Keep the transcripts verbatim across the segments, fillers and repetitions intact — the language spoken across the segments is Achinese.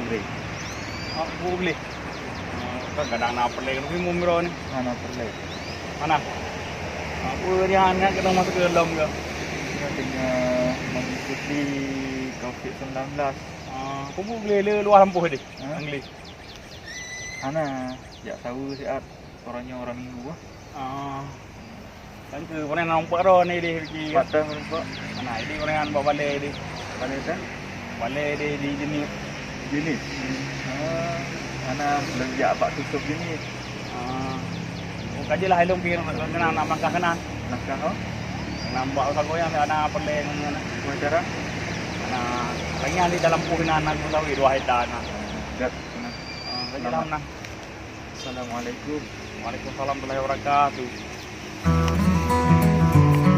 Aku boleh. Kan kadang na peureulèe keunoe mum droe ni. Hana peureulèe. Hana. Aku ni hana keunoe masuk ke dalam ke. Katanya mengikuti covid sembilan belas. Ah, aku boleh le luar lampu deh. Ha? Angli. Hana, jak saweue siat. Orang nyoe orang minggu ah. Ah. Kan keu orang nampak dah ni deh Ricky. Patah nampak. Mana ini orang yang bawa balai deh. Balai dah? Balai deh di jenis. Jenis. Ah, mana belanja abak tutup jenis. Ah. Oh, kaji lah ilong kira nak nak langkah kena. Langkah oh. Nampak sago yang ada perleng mana. Wawancara. Nah, lagi di dalam puh na nak tahu dua hektar nah. Dah kena. Ah, kaji lah mana. Assalamualaikum. Waalaikumsalam warahmatullahi wabarakatuh.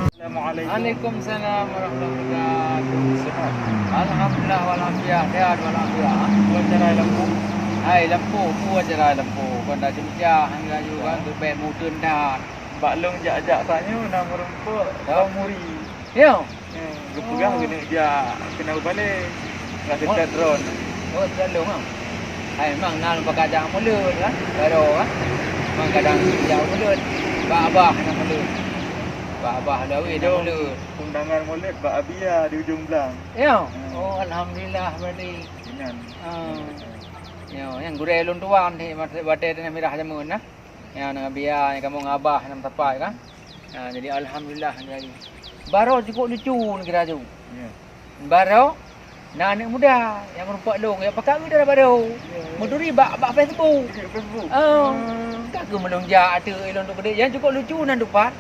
Assalamualaikum. Waalaikumsalam warahmatullahi wabarakatuh. Sehat? Alhamdulillah walafiat, sehat walafiat. Buat cara lampu. Hai lampu, buat cara lampu. Kon dah cencah, hanya juga tu baik mudun dah. Bak long jak-jak tanyoe na meurumpok, oh, muri. Yo. Hmm, geupeugah keuneuk jak keunoe balai. Rasa oh. Tet drone. Oh, tet drone, ha. Hai, memang na lôn pakat jak mulod, kan? Baroe, kan? Memang kadang jak mulod. Bak abah na mulod. Bak abah Lawi na mulod. Undangan mulod bak Abia di ujong blang. Yo. Hmm. Oh, alhamdulillah berarti. Inan. Ah. Yo, nyang gurèe lôn tuan di masa batèe tanah mirah jameun nah. Nyang ngon Abia, nyang kamoe ngon abah, nyang sapai kan. Ha, jadi alhamdulillah jadi. Baroe cukup lucu neukira ju. Ya. Baroe na aneuk muda nyang meurumpok lôn, ya pakat geuda baroe. Ya, ya. Meuturi bak, bak Facebook. Bak Facebook. Oh. Hmm. Ka keuh meulôn jak ateueh ilôn tu keudeh. Nyang cukup lucu nan dupat.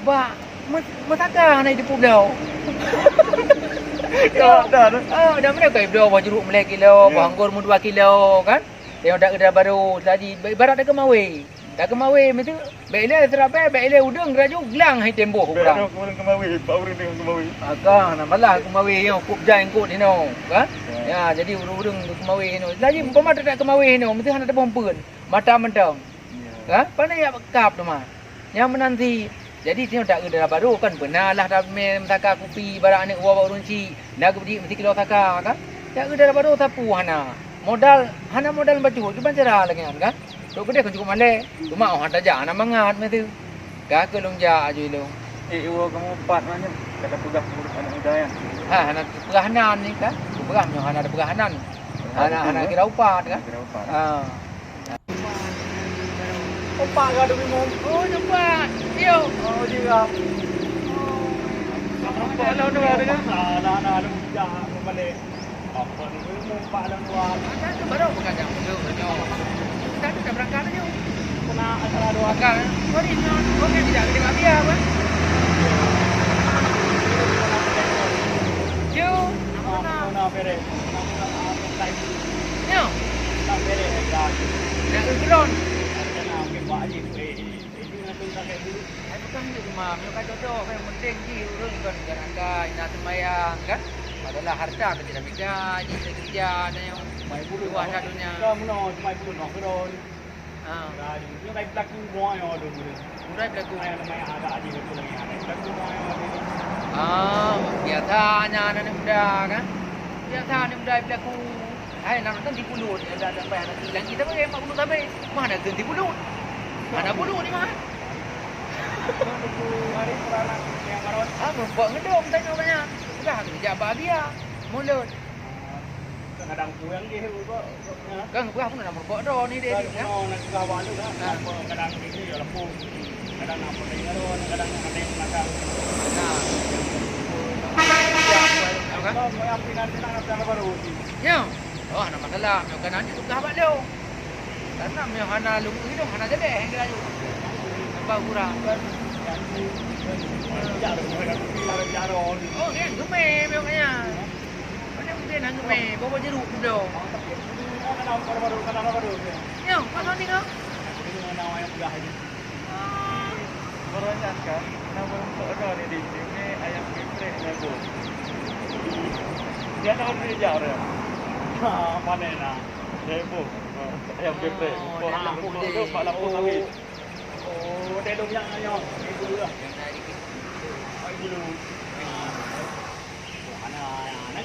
Bak me-, meusaka na di Pulo. Ya, dah, dah. Oh, dah mana kai bloe bak juruk meulai kilo, ya. Bak anggor meudua kilo kan. Tengok dak geuda baroe tadi ibarat dak keumawe. Dak keumawe meutu, bèk ilèe seurabèe, bèk ilèe udeueng geuraju glang hai temboh urang. Bèk ureueng keumawe, bak ureueng deungon keumawe. Maka na malah keumawe nyoe kop jai eungkot inoe, kan? Ya. Ya, jadi ureueng-ureueng keumawe inoe. Lagi umpama dak keumawe inoe, meusti hana teupeue peuen. Mata mantong. Ya. Kan? Pane jak kap teuma. Nyang meunan cit. Jadi, singoh dak geuda baroe kan beuna lah tamè meusaka kupi, barang aneuk woe bak ureueng chik, na geupeujiek meusikilo saka kan. Dak geuda baroe sapeue hana. Modal, hana modal bacut, kiban cara lagèe nyan kan. Trok keudeh kan cukup malèe. Cuma oh hana tajak, hana mangat meutu. Ka keuh lôn jak aju ilôn. Eh, iwoe kamoe pat manyang ka tapeugah murit aneuk muda nyan. Ha, hana tapeugah nan ni kan. Tapeugah nyoe hana tapeugah nan. Hana, hana kira upat kan. Kira upat. Ha. Opak ka demi mom. Oh, nampak. Yo. Oh, dia. Oh. Kalau dua dengan. Ada, ada, ada. Dah, kembali. Apa ni? Mom pak dan dua. Ada tu baru pegang jam. Betul, betul. Kita tu dah berangkat tu. Kena acara dua. Agak, eh. Sorry, no. Okey, tidak. Kita tak biar, apa? Yo. Mana, mana, beres. Mana, mana, apa, time. Nyoe. Nak beres, dah. Nak ke ground. Nak ke ground. Eh, eh, eh, itu nak minta kayak dulu. Hai, bukan itu cuma, nyoe ka jodoh, yang penting jih ureueng kon garaga, ina sembahyang, kan? Masalah harta ka tidak beda, jih saya kerja, ada yang luar dah dunia. Kamu nak, cuma itu nak ground. Ha. Dah, nyoe ka berlaku semua yang ada dulu. Udah berlaku. Yang namanya ada aja betul lagi, ada berlaku semua yang ada. Ah, biasanya anak muda, kan? Biasa anak muda berlaku. Hai, nak nonton di pulut, ada, ada, ada, ada, lagi tak boleh, empat puluh sampai. Mana tu di pulut? Mana pulut ni, mah? Hari peranak yang marot. Ah, merumpok ngedom, tanya banyak. Sudah, aku jak bak dia. Mulut. Kadang tu yang dia, kok, kok, ya. Kan, aku nak merumpok dah ni, dia, kan? Nak sudah awak tu, kan? Ha. Apa, kadang dia, dia lampu. Kadang nak pakai baru, kadang nak pakai belakang. Nah. Apa? Kau mau yang pindah-pindah nak pindah baru. Ya. Oh, hana masalah. Meunyoe ka na jeuet tugaih bak lôn. Karena meunyoe hana lôn hidup, hana jadi, hai geura jeuet. Apa kurang? Oh, kan geumè meunyoe nyan. Mana mungkin hana geumè, bawa jeruk tu. Ya, pasal ni kau. Baru nyan kan, na barang tok droe ni di sini, ayam geprek na bu. Dia nak beli jar ya. Ha, mana na? Heboh. Ayam geprek. Oh, dia lampu tu, pak lampu kami. Oh, dia dong yang ayam. Ibu lah. Ibu. Hana, hana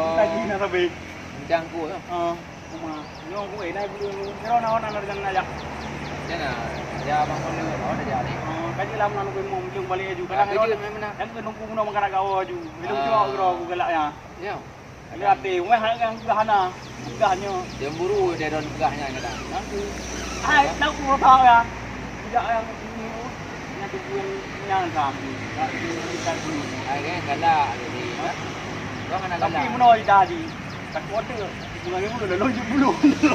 Oh. Tadi na sabe. Macam aku tu. Ah, rumah. Nyoe aku, eh, dah belum. Kira na, na, na, na, na, ya. Macam mana? Ya, abang Kolot. Oh, dah jadi. Ah, kaji lah, mana aku mau, belum balik aju. Ah, kadang kerja orang memang nak. Yang ke nunggu guna makan kat awal aju. Belum jawab kira aku galak ya. Ya. Ada hati, weh, hang yang peugah hana. Peugah nyoe. Cemburu dia don peugah nyan kadang. Aku. Hai, nak aku rasa ya. Tidak yang ini. Yang tu pun yang kami. Tak ada. Hai, kan, galak jadi. Tapi meunoe ida di. Takot tu. Bukan ibu lalu je bulu.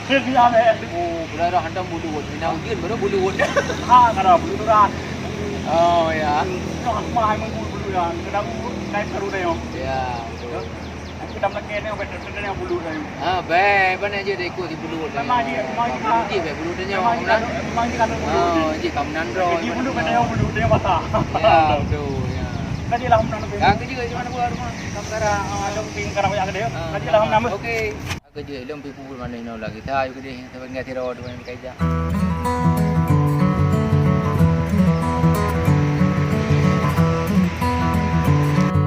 Dia deh. Oh, berdarah hantam bulu. Bina ujian baru bulu. Ha, kada bulu tu dah. Oh, ya. Dah mah memang bulu-bulu ya. Kena bulu, naik baru dah yo. Ya, betul. Aku dah makan ni, obat dah bulu dah. Ah, baik. Mana je dia ikut di bulu dah. Memang je, memang je. Bulu je, baik bulu dah nyawa. Memang je kalau bulu. Oh, je kamu nandro. Jadi bulu kena yang bulu dia patah. Ya, betul. Ya. Tadi lah menang. Ya, aku juga cuma buat rumah. Kamu sekarang, ah, ada ping sekarang banyak gede. Ah, tadi lah menang. Okey. Aku juga ilong pi pukul mana inoe lagi. Saya juga deh, saya ingat tidak ada yang kerja.